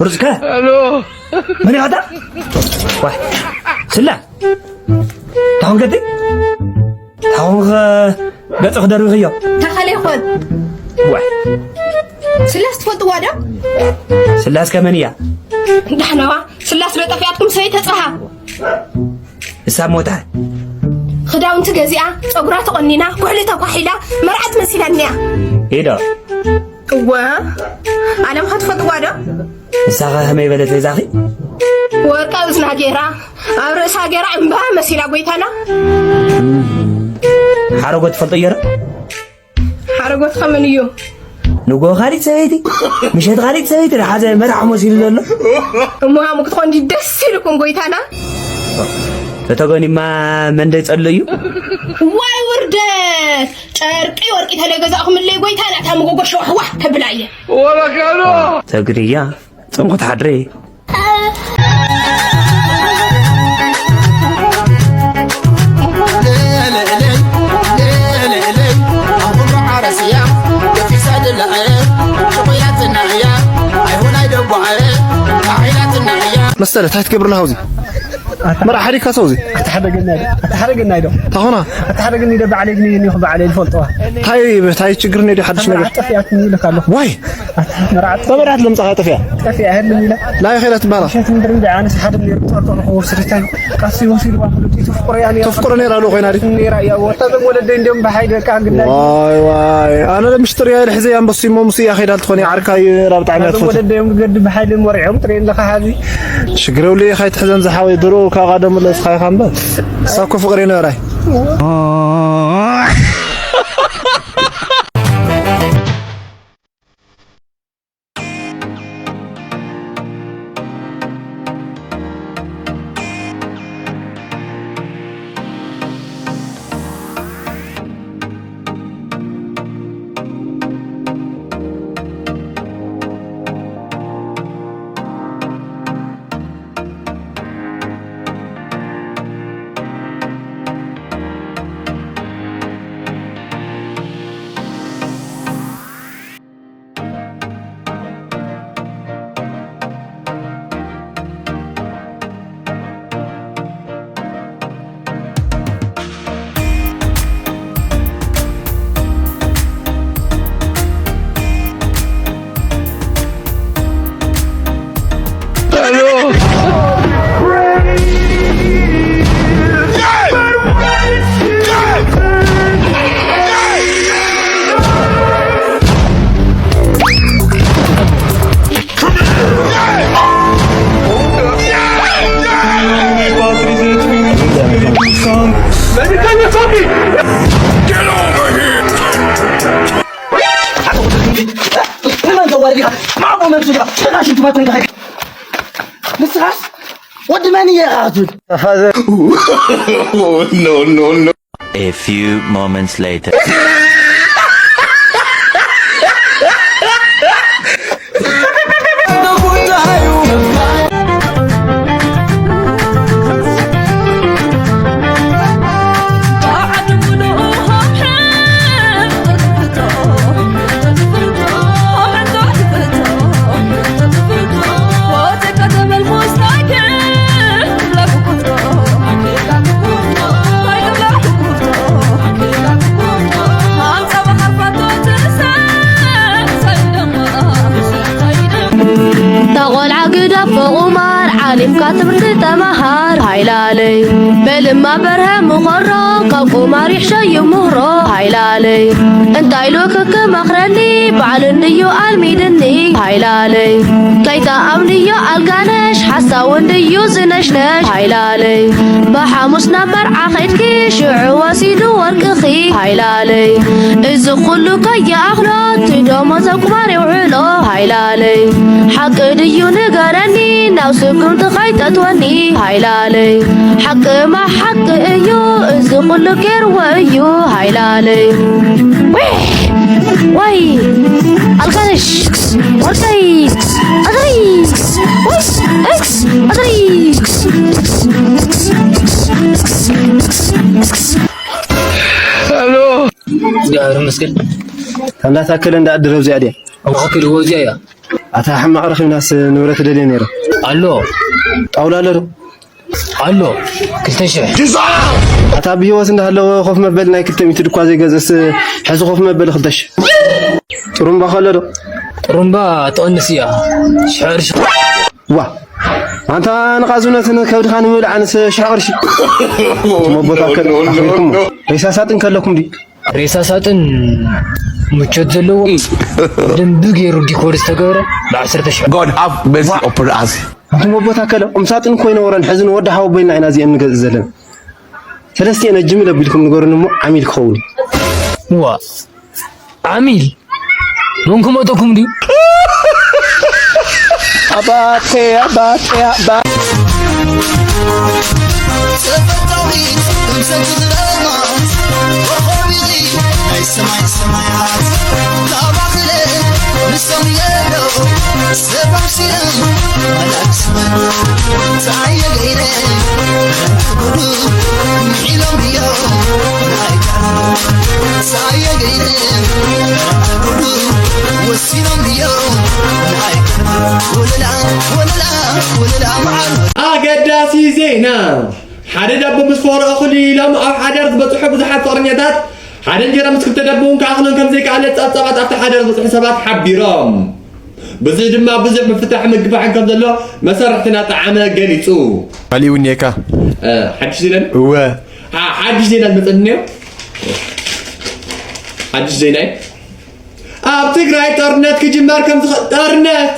ርዝቀ? መን ኢኻ ኣታ? ዋይ፣ ስላ? ታኹን ገዲ? ታኹን ኸ ገጽ ክደርብኽዮ? ተኸለ ይኾን? ዋይ። ስላስ ትፈልጥዋ ዶ? ስላስ ከመን እያ? ዳሕናዋ፣ ስላስ ዶ ጠፊኣትኩም ሰበይ ተጽሃ? እሳ ሞታ። ክዳውንቲ ገዚኣ፣ ጸጉራ ተቆኒና፣ ኩሕሊ ተኳሒላ፣ መርዓት መሲላኒያ። ኢዶ። እወ፣ ኣለም ኸ ትፈልጥዋ ዶ? እሳ ኸ ከመይ በለት ዛኺ? ወርቃ እዝና ገይራ፣ ኣብ ርእሳ ገይራ ዕምባ መሲላ ጎይታና። ሓረጎ ትፈልጦ እዮ ዶ? ሓረጎት ከመን እዩ? ንጎ ካሊት ሰበይቲ፣ ምሸት ካሊት ሰበይቲ፣ ዝሓዘ መራሕ መሲሉ ዘሎ። እሞ ሃሙ ክትኾን እንዲ ደስ ኢልኩም ጎይታና። እተጎኒማ መን ዶ ይጸሉ እዩ? ዋይ ውርደት! ጨርቂ ወርቂ ተለገዛእኹምለይ ጎይታና፣ እታ መጎጎ ሸዋሕዋሕ ከብላ እየ። ወበከሎ! ተግርያ፣ ጽምኩት ሓድሪ። መሰለ፣ ታይ ትገብርና ሀውዚ? መርዓ ሓዲካ ሰው እዚ? ኣተሓደገና ኢዶ፣ ኣተሓደገና ኢዶ። ታኾና? ኣተሓደገኒ ኢዶ፣ ባዕለይ ግን እየ እኒኹ፣ ባዕለይ ዝፈልጥዋ። ታይ፣ ታይ ችግር ነዲ ሓድሽ ነገር? ጠፊኣትኒ ኢለካ ኣለኹ። ዋይ! መርዓት ተመርዓት ለምጻኻ ጠፊኣ? ጠፊኣ፣ ሄድን ኢለ። ላበይ ኸይዳ ትበሃላ? ምሸት ምድሪ እንደ ኣነስ ሓደ ነይሩ፣ ጠርጠር ክወስድ እንታይ? ቀስ ይወስድ፣ ዋ፣ ፍልጥ፣ ተፍቅሮ እያ ነይራ። ተፍቅሮ ነይራ ኣሎ ኮይና ድዩ? ነይራ እያ፣ ወታ ዘም ወለደ እንዲዮም ብሓይል በቃ ግዳይ። ዋይ፣ ዋይ። ኣነ ለምሽጥር እያ ልሕዘ እያ፣ ኣንበሱ እሞ ምስ እያ ኸይዳ ልትኾን እያ፣ ዓርካ እዩ ነይራ፣ ብጣዕሚ እያ እዞም ትፈቱ። ወለደ እዮም ግድ ብሓይል እሞ ርዕዮም ጥሬ ኣለኻ ሓዚ። ሽግር የብሉ፣ ኸይትሕዘን ዝሓወይ፣ ድሮ ካብ ቀደም ለስኻ ኢኻ እምበር። እሳ እኮ ፍቅሪ ነበራይ። ንመን ዘዋርድ ኢኻ? ማዕቦ መን ትብልካ? ጭራሽ እንትባት እንታይ? ንስኻስ ወዲ መን እየ ኢኻ ክትብል? No, no, no. A few moments later. ተቆልዓ ግደፎ ቁማር ዓሊምካ ትምህርቲ ተመሃር ሃይላለይ በልማ በርሀ ምኾሮ ካብ ቁማር ይሕሸዩ ምህሮ ሃይላለይ እንታይ ኢሉ ክክመኽረኒ ባዕሉ እንድዩ ኣልሚድኒ ሃይላለይ ከይታ ኣምንዮ ኣልጋነሽ ሓሳው እንድዩ ዝነሽነሽ ሃይላለይ ብሓሙስ ናብ መርዓ ኸይድኪ ሽዑ ወሲዱ ወርቅኺ ሃይላለይ እዚ ኩሉ ከየኣኽሎ ትደሞ ዘቁማር የውዕሎ ሃይላለይ ሓቂ ድዩ ንገረኒ ናብ ስጉምቲ ኸይተትወኒ ሃይላለይ ሓቂ ማ ሓቂ እዩ እዚ ኩሉ ጌርዎ እዩ ሃይላለይ ወይ ኣልጋነሽ ወርቀይ ኣገይ ወይ ኣገይ እግዚኣብሔር ይመስገን። ኣንዳ ታከለ እንዳ ኣድረብ እዚኣ ድያ? ኣኺልዎ እዚኣ እያ። ኣታ ሕማቕ ረኺብናስ ንብረት ደልየ ነይረ። ኣሎ። ጣውላ ኣሎ ዶ? ኣሎ። ክልተ ሽሕ። ኣታ ብህይወት እንዳሃለወ ኮፍ መበሊ ናይ ክልተ ሚእቲ ድኳ ዘይገዝእስ፣ ሕዚ ኮፍ መበሊ ክልተ ሽሕ። ጥሩምባ ከሎ ዶ? ጥሩምባ ትቕንስ እያ። ሽሕ ቅርሺ። ዋ፣ ኣንታ ንቓዝነትን ከብድኻ ንምብላዕ ኣንስ ሽሕ ቅርሺ። እሞ ቦታ ከ-፣ ኣኺልኩም። ሬሳ ሳጥን ከለኩም ድዩ? ሬሳ ሳጥን ምቾት ዘለዎ፣ ብደንቢ ገይሩ ዲኮር ዝተገብረ፣ ብ ዓሰርተ ሽሕ። God have mercy upon us። ኣንቱም ኣቦ ታከለ፣ ቁም ሳጥን እኮ ኣይነበረን፣ ሕዚ ንወዲ ሓወቦይና ኢና እዚአን ንገዝእ ዘለና። ሰለስቲአን ኣጅምል ኣቢልኩም ንገሩኒ እሞ ዓሚል ክኸውን። ዋ፣ ዓሚል? መን ክመጠኩም ድዩ? ኣባቴ፣ ኣባቴ፣ ኣባ- ተፈታዊት እምሰንቲ ዝለማት ኮኾብ ኢኺ ናይ ሰማይ ሰማያት። ካብ ኣኽለ ንሶም የሎ ሰብ ኣምሲሎም መላእክት ስመን። እንታይ ገይረ ጉዱ ምዒሎም ድዮም ናይ ቀርኒ። እንታይ ገይረ ጉዱ ወሲኖም ድዮም ናይ ቀርኒ። ወለላ፣ ወለላ፣ ወለላ መዓር። ኣገዳሲ ዜና! ሓደ ዳቦ ምስ ፈረቐ ክልኢሎም ኣብ ሓዳር ዝበፅሑ ብዙሓት ፍቕረኛታት ሓደ እንጀራ ምስ ክልተ ዳቦ እውን ክኣኽሎም ከም ዘይከኣለ ጸብጻባት ኣብቲ ሓዳር ዝበፅሑ ሰባት ሓቢሮም። ብዚ ድማ ብዙሕ ምፍታሕ ምግፋሕን ከም ዘሎ መሰርሕትና ጠዓመ ገሊጹ። ካሊእ እውን እኒኤካ? እ፣ ሓድሽ ዜና? እወ። ሓ-፣ ሓድሽ ዜና ዝመጸኒ እኒኦ? ሓድሽ ዜና እዩ። ኣብ ትግራይ ጦርነት ክጅመር ከም ዝኸ-፣ ጦርነት?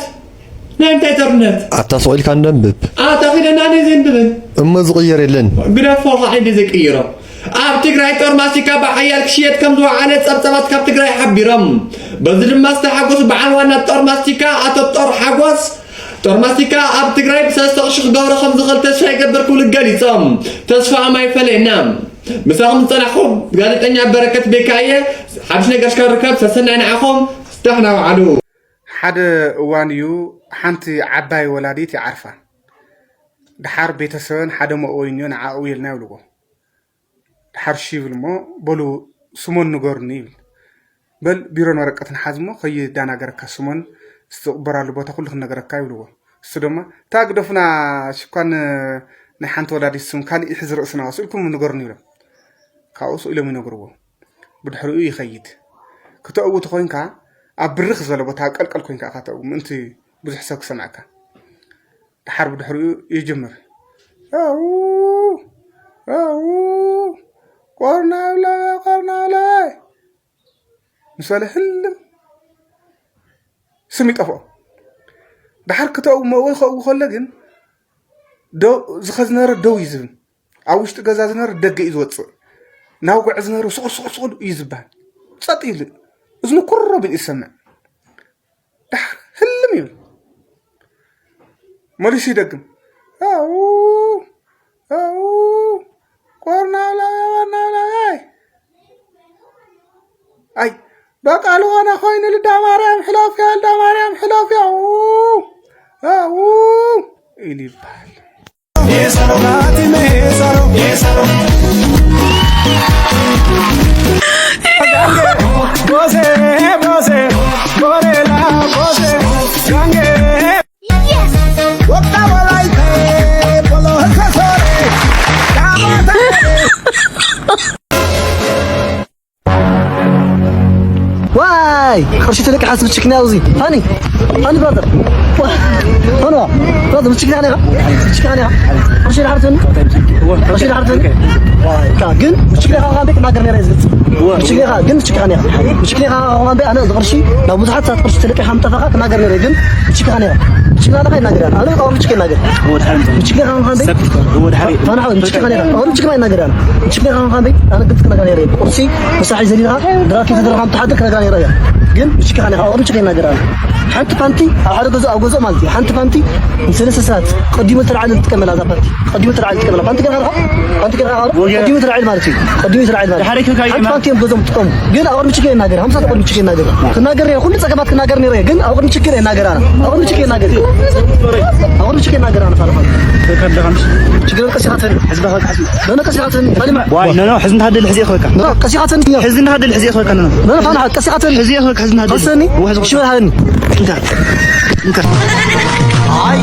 ናይ እንታይ ጦርነት? ኣታ ስቕ ኢልካ እንደንብብ። ኣታ ኺደና ነይ ዘንብብን። እሞ ዝቕየር የለን። ግደፎ፣ ኸዓ እንደ ዘይቅይሮ። ኣብ ትግራይ ጦር ማስቲካ ብሓያል ክሽየጥ ከም ዝወዓለ ጸብጻባት ካብ ትግራይ ሓቢሮም። በዚ ድማ ዝተሓጎሱ በዓል ዋና ጦር ማስቲካ ኣቶ ጦር ሓጎስ፣ ጦር ማስቲካ ኣብ ትግራይ ብሰለስተ ቅርሺ ክገብሮ ከም ዝኽእል ተስፋ ይገብር ክብሉ ገሊጾም። ተስፋ ኣማይ ፈለየና። ምሳኹም ዝጸናሕኹም ጋዜጠኛ በረከት ቤካ እየ። ሓድሽ ነገር እስካብ ርከብ ሰሰናይ ንዓኹም። ስታሕና ውዓሉ። ሓደ እዋን እዩ ሓንቲ ዓባይ ወላዲት ይዓርፋ። ደሓር ቤተሰበን ሓደ መእወይን እዮ ንዓ እውየልና ይብልዎ። ደሓር እሺ ይብል እሞ፣ በሉ ስሞን ንገሩኒ ይብል። በል ቢሮን ወረቀትን ሓዝ እሞ ከይዳናገረካ ስሞን ዝተቕበራሉ ቦታ ኩሉ ክንነገረካ ይብልዎ። እሱ ድማ፣ "እታ ግደፉና ሽኳን ናይ ሓንቲ ወላዲት ስም ካሊእ ይሕዝ ርእስና፣ ስኢልኩም ንገሩኒ" ይብሎም። ካብኡ ስኢሎም ይነግርዎ። ብድሕሪኡ ይኸይድ። ክተእዊ ተኾይንካ ኣብ ብርኽ ዝበለ ቦታ ኣብ ቀልቀል ኮይንካ ኢኻ ተእዊ ምእንቲ ብዙሕ ሰብ ክሰምዐካ። ደሓር ብድሕሪኡ ይጅምር። ኣው፣ ኣው፣ ቆርናብለ፣ ቆርናብለ ምስ በለ ህልም ስም ይጠፍኦ። ደሓር ክተእዊ መእወይ ከእዊ ከሎ ግን ደው፣ ዝኸ ዝነበረ ደው እዩ ዝብል። ኣብ ውሽጢ ገዛ ዝነበረ ደገ እዩ ዝወፅእ። ናብ ጉዕ ዝነበረ ስቑር፣ ስቑር፣ ስቑር እዩ ዝበሃል። ጸጥ ይብል። እዝኑ ኩሮ ቢሉ ይሰምዕ። ደሓር ህልም ይብል። መሊሱ ይደግም። ኣው፣ ኣው፣ ቆርናብላውያ፣ ቆርናብላውያ። ኣይ፣ በቃ ልኾነ ኮይኑ ልዳ ማርያም ሕለፍያ፣ ልዳ ማርያም ሕለፍያ። ኣው፣ ኣው፣ ኢሉ ይበሃል። ዋይ፣ ቅርሺ ተለቂሓስ ብችክና ኣብዚ። ሃኒ፣ ሃኒ ብራዘር። ዋ፣ ሃኒ ዋ፣ ብራዘር፣ ብችክና ኔራ? ብችክና ኔራ? ቅርሺ ድሓር ትህኒ? ቅርሺ ድሓር ትህኒ? ዋይ፣ ካ፣ ግን ብችክና ኻ ኻንበይ ክናገር ኔራ ዝግጽ። ብችክና ኻ፣ ግን ብችክና ኔራ። ብችክና ኻ ኻንበይ ኣነ እዚ ቅርሺ ናብ ብዙሓት ሰባት ቅርሺ ተለቂሓ ምጠፋኻ ክናገር ኔራ፣ ግን ብችክና ኔራ። ብችክና ኻ ይናገር ኣነ። ኣነ ብችክና ይናገር። ብችክና ኻ ኻንበይ? ፋና ሓወይ፣ ብችክና ኔራ። ኣነ ብችክና ይናገር ኣነ። ብችክና ኻ ኻንበይ? ኣነ ግልጽ ክነግራ ኔራ። ቁርሲ ምሳሕ ይዘሊኻ ድራር ከይተደረኻ ምትሓድር ክነግራ ነይረ እያ። ግን ምሽኪ ኻን ኢኻ፣ ቅድሚ ሽኪ ይናገር ኣነ። ሓንቲ ፓንቲ ኣብ ሓደ ገዛ፣ ኣብ ገዛ ማለት እዩ። ሓንቲ ፓንቲ ንሰለስተ ሰባት ቀዲሙ ተልዓለ ዝጥቀመላ እዛ ፓንቲ። ቀዲሙ ተልዓለ ዝጥቀመላ ፓንቲ ገርካ ዶ? ፓንቲ ገርካ ዶ? ወገን። ቀዲሙ ተልዓለ ማለት እዩ። ቀዲሙ ተልዓለ ማለት። ድሓር ከካይ ሓንቲ ማ- ፓንቲ እዮም ገዞም ዝጥቀሙ። ግን ኣብ ቅድሚ ሽኪ ይናገር፣ ሃምሳ ቅድሚ ሽኪ ይናገር። ክናገር ነይረ፣ ኩሉ ጸገማት ክናገር ነይረ። ግን ኣብ ቅድሚ ሽኪ ይናገር ኣነ። ኣብ ቅድሚ ሽኪ ይናገር። ኣብ ቅድሚ ሽኪ ይናገር ኣነ ፋልፋል። ከካይ ደኻምሽ። ሽግር ቀሲኻተን። ሕዝቢ ኸካሽ። ኖ፣ ኖ፣ ቀሲኻተን። ካሊማ። ዋይ፣ ኖ፣ ኖ፣ ሕዚ እንተሃደል ሕዚ ይኸካ። ኖ፣ ቀሲኻተን። ሕዚ እንተሃደል ሕዚ ይኸካ፣ ኖ፣ ኖ። ኖ፣ ኖ፣ ፋና፣ ቀሲኻተን። ሕዚ ይኸካ። ሕዝና ደሊ። ወሰኒ? ወሕዝ ሽበል ሃበኒ። እንካ። እንካ። ኣይ።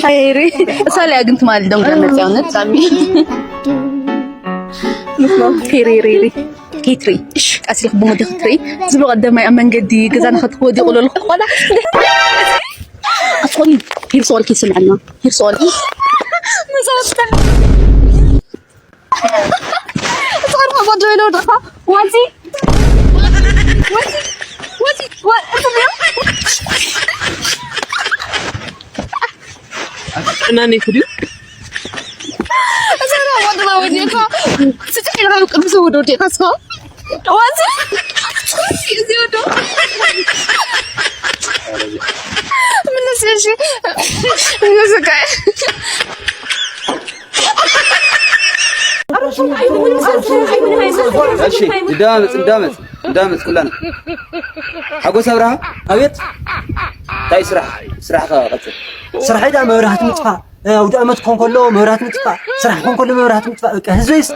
ሓይሪ እሳልያ ግን ትማል ደንጎ መጽያውነት ሳሚ ሪሪሪ ኬትሪ እሽ ቃስሊ ክቦ መዲ ክትሪ ዝብሎ ቀደማይ ኣብ መንገዲ ገዛና ከትወዲ ቆሎ ልኾና ኣስቆኒ ሂርሶል ኪስምዕና ሂርሶል መዛውታ እጻን ኸቦ ጆይሎ ደኻ ዋዚ ዋዚ ዋዚ ዋዚ ኣጥዕናኒ ክድዩ እዛ ወድና ወዲእካ ስጥሕ ኢልካ ቅድሚ ሰብ ወዲ ወዲእካ ስኻ ዋዚ እዚ ወዶ ምንስ እሺ ምንስ ጋይ እሺ እንዳመፅ እንዳመፅ እንዳመፅ ኩላና ሓጎስ ኣብርሃ ኣቤት እንታይ ስራሕ ስራሕካ ቀፅል ስራሐይ ዳ መብራህቲ ምጥፋእ ኣውደ ኣመት ክኾን ከሎ መብራት ምጥፋእ፣ ስራሕ ክኾን ከሎ መብራት ምጥፋእ፣ በቃ ህዝበይስ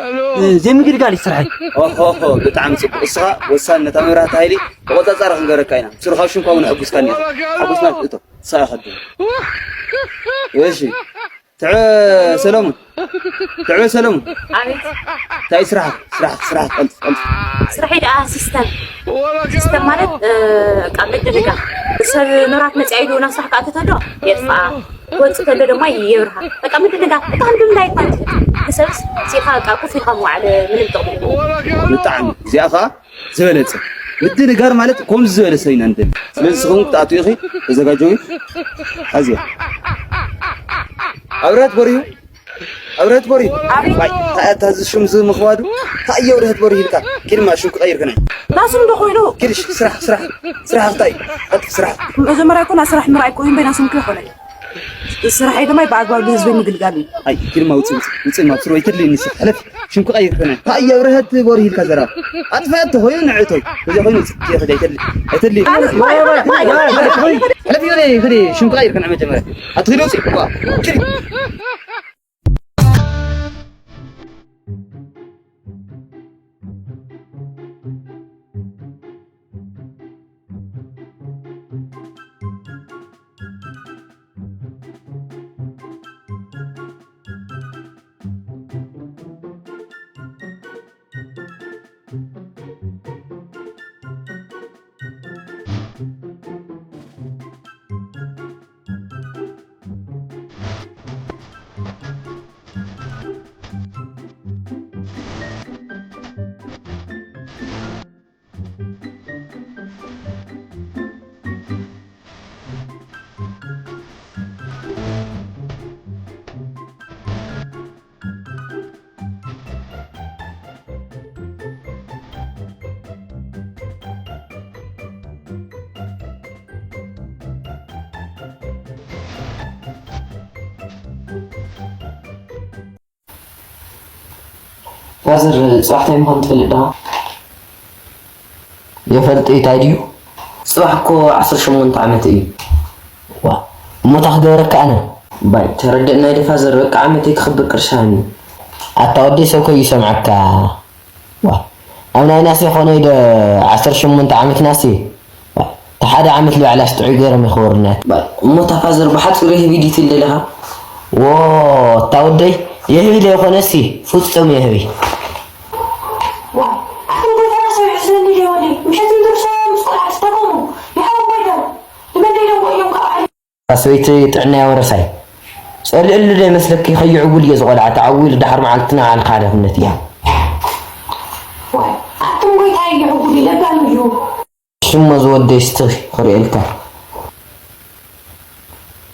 ዘይምግልጋል እዩ ስራሐይ። ኦሆሆ ብጣዕሚ ፅቡቅ። እስኻ ወሳኒ ነታ መብራህቲ ሃይሊ ተቆፃፃሪ ክንገረካ ኢና። ስሩኻ ሽምካ እውን ኣሕጉስካኒ ኢኻ። ሓጎስና እቶ ንሳ ኢኻ ኣደይ። እሺ ትዕ ሰለሙን ትዕ ሰለሙን ኣቤት እንታይ ስራሕ ስራሕ ስራሕ ቀልጥ ቀልጥ ስርሐይ ደኣ ሲስተም ሲስተም ማለት ካብ ምድንጋር ሰብ መብራት መፅያ ኢሉ ናብ ስራሕ ክኣቱ ተሎ የጥፍኣ ክወፅእ ከሎ ድማ የብርሃ በቃ ምድንጋር እታ ክንዲ እንታይ እኳ ንሰብስ ሲኻ በቃ ኮፍ ኢልካ ምዋዕል ምንም ጥቕሚ የብሉን። ብጣዕሚ እዚኣ ከዓ ዝበለፀ ምድንጋር ማለት ከምዚ ዝበለ ሰብ ኢና ንደሊ። ስለዚ ንስኹም ክትኣትዉ ኢኺ ተዘጋጀዊ። ሓዝያ ኣብረት በሪሁ ኣብረት በሪሁ እንታይ እታ እዚ ሽም እዚ ምኽባዱ እንታይ እየ ኣብረት በሪሁ ኢልካ ኪድማ ሽም ክቐይር ከነ ናስም ዶ ኮይኑ ኪድሽ ስራሕ ስራሕ ስራሕ እንታይ ቀልጥፍ ስራሕ መጀመርያ እኮ ናብ ስራሕ ምርኣይ እኮ እምበይ ናስም ከይኮነ ስራሐይ ድማ ብኣግባብ ንህዝበይ ምግልጋል እዩ። ኣይ ግርማ ውፅእ ውፅእ ውፅእ ናብ ስሩ ኣይተድልይኒ ንስኺ ሕለፊ ሽም ክቐይር ከነ እንታይ እየ ኣብረሀት ወር ሂልካ ዘራ ኣጥፍአት ተኾዩ ንዕእቶይ እዚ ኮይኑ ውፅእ ክደ ኣይተድሊ ኣይተድሊ ሕለፊ ወደ ይኽደ ሽም ክቐይር ከነ መጀመርያ ኣትኺዶ ውፅእ ዋ ችሪ ፋዘር፣ ጽባሕ እንታይ ምዃኑ ትፈልጥ ዲኻ? የፈልጥ እዩ። እንታይ ድዩ? ጽባሕ እኮ ዓሰርተ ሸሞንተ ዓመት እዩ። ዋ፣ እሞ እንታይ ክገብረካ ኣነ? ባይ፣ ተረድእናይ ዶ ፋዘር፣ በቃ ዓመተይ ክኽብር ቅርሺ ሃብኒ። ኣታ ወደይ፣ ሰብ ከይሰምዓካ። ዋ፣ ኣብ ናይ ናሲ ኾነ ኢለ ዓሰርተ ሸሞንተ ዓመት ናሲ። ዋ፣ እቲ ሓደ ዓመት ልባዕላ ስጥዑይ ገይሮም ይኽበሩና። ባይ፣ እሞ እታ ፋዘር ብሓጺሩ የህቢ ድዩ ትብል ደለኻ? ዎ፣ እታ ወደይ፣ የህቢ ለይኾነሲ፣ ፍጹም የህቢ። ዋ፣ ኣቱም ጎይታና ሰብ ይሕስበኒ ዶ ወደይ? ምሸት ምድርሶ ምስ ቆልዓ ትጠቐሙ። ይሓው ጎይታ፣ ንመን ደይደንጎ እዮም ካብ ዓሊ? እታ ሰበይቲ ጥዕና የወረሳይ። ጸሊእሉ ዶ ይመስለኪ? ከይዕውል እየ ዝቖልዓ፣ ተዓዊሉ ደሓር መዓልቲ ንባዕልኻ ሃላፍነት እያ። ዋይ፣ ኣቱም ጎይታይ ይዕውል እዩ፣ ለባም እዩ። ሽሞ ዝወደይ እስቲ ክርእየልካ።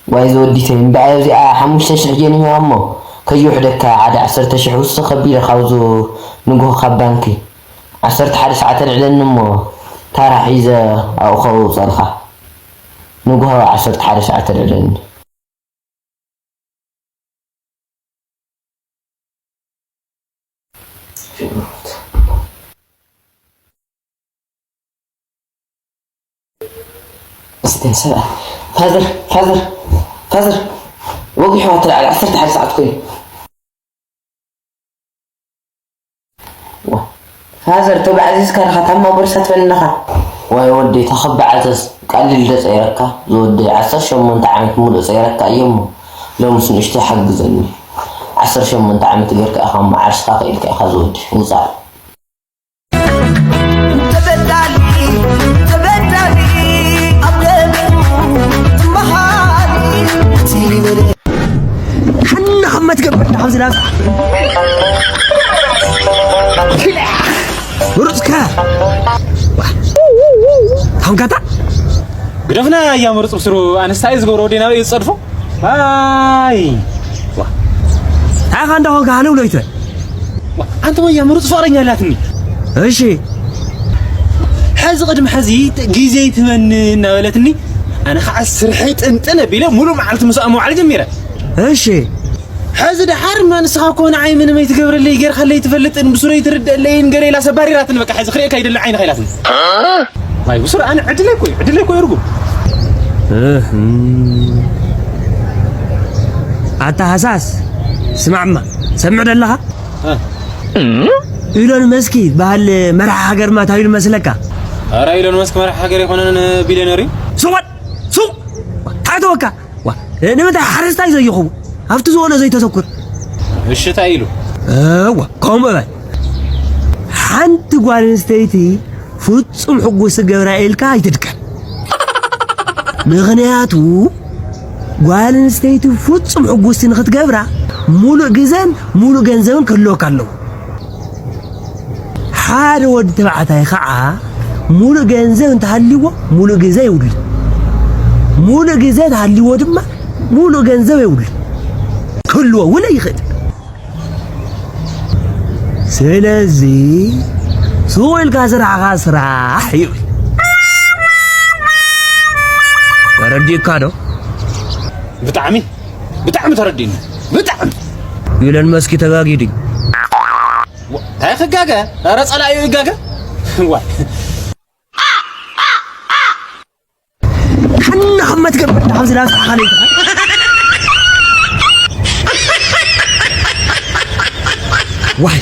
ዋይ ዝወዲተይ፣ እምበኣር እዚኣ ሓሙሽተ ሽሕ ጀኒንዋ እሞ ከይውሕደካ ሓደ ዓሰርተ ሽሕ ውስኽ ከቢለ ካብዙ ንግሆ ካብ ባንኪ ዓሰርተ ሓደ ሰዓት ኣልዕለኒ እሞ ታራ ሒዘ ኣብኡ ከውፀልካ። ንግሆ ዓሰርተ ሓደ ሰዓት ኣልዕለኒ። ፋዘር፣ ፋዘር፣ ፋዘር፣ ወጊሑ ኣተልዓለ ዓሰርተ ሓደ ሰዓት ኮይኑ። ዋ፣ ፋዘር፣ ተባዕዚዝካ ዲኻ? ታማ ቦርሳ ትበልኒ ዲኻ? ዋይ ወደይ፣ ተኸባዓዘዝ፣ ቀሊል ዶ ጸይረካ? ዝወደይ፣ ዓሰርተ ሸሞንተ ዓመት ሙሉእ ጸይረካ እየ እሞ፣ ሎምስ ንእሽተይ ሓግዘኒ። ዓሰርተ ሸሞንተ ዓመት ጌርካ ኢኻ እሞ፣ ዓርስኻ ክኢልካ ኢኻ ዝወደይ፣ ውጻእ። ተበዳሊ፣ ተበዳሊ፣ ኣብ ደሙ ትመሃሪ፣ እቲ ሓና ከመ ትገብር ዳሓን ዝላፍ ምሩፅካ ታንካታ ግደፍና እያ ምሩፅ ብስሩ ኣነስታይ ዝገብሮ ወደይ ናበይ ዝፀድፎ ኣይ ዋ። ታኻ እንዳኾንካ ሃለው ለይተ ዋ፣ ኣንተ ወያ ምሩፅ ፍቕረኛ ኣላትኒ እሺ። ሕዚ ቅድሚ ሕዚ ግዜ ትመኒ እናበለትኒ ኣነ ከዓ ስርሐይ ጥንጥን ኣቢለ ሙሉእ መዓልቲ ምስኣ መዋዕል ጀሚረ እሺ። ሕዚ ደሓር እማ ንስኻ እኮ ንዓይ ምንም ኣይትገብረለይ፣ ጌርካለይ ኣይትፈልጥን፣ ብሱረይ ኣይትርደኣለይን፣ ገለ ኢላ ሰብ ባሪራትኒ፣ በቃ ሕዚ ክርእየካ ኣይደልን ዓይኒ ከይላትኒ። ዋይ ብሱር ኣነ ዕድለይ እኮ እዩ፣ ዕድለይ እኮ እዩ ርጉም። እህ። ኣታ ሃሳስ፣ ስማዕማ፣ ሰምዕ ደለኻ? እ። ኢሎን መስኪ በሃል መራሕ ሃገርማ እንታይ ኢሉ መስለካ? ኧረ ኢሎን መስክ መራሕ ሃገር ኣይኮነን፣ ቢልዮነር እዩ። ሱቕ በል! ሱቕ! ታዕተወካ! ዋ፣ ንምንታይ ሓረስታይ ዘይኸውን ኣብቲ ዝበሎ ዘይተተኩር? እሺ፣ እንታይ ኢሉ? እዋ፣ ከምኡ በል። ሓንቲ ጓል ኣንስተይቲ ፍጹም ሕጉስ ክገብራ ኢልካ ኣይትድከም። ምኽንያቱ ጓል ኣንስተይቲ ፍጹም ሕጉስቲ ንኽትገብራ ሙሉእ ግዘን ሙሉእ ገንዘብን ክህልወካ ኣለዎ። ሓደ ወዲ ተባዕታይ ኸዓ ሙሉእ ገንዘብ እንተሃልይዎ ሙሉእ ግዘ የብሉን። ሙሉእ ግዘ እንተሃልይዎ ድማ ሙሉእ ገንዘብ የብሉን። ክህልዎ እውን ኣይኽእል። ስለዚ ሱቕ ኢልካ ስራሕኻ ስራሕ ይብል። ተረዲእካ ዶ? ብጣዕሚ፣ ብጣዕሚ ተረዲእኒ። ብጣዕሚ። ኢሎን መስክ ተጋጊዩ ድዩ? ዋ፣ እንታይ ክጋገ? ኧረ ጸላኢኡ ይጋገ። ዋ። ሓና ከመ ትገብር ዳሓን ዝላፍ ሓኻ ለይትኻ። ዋይ።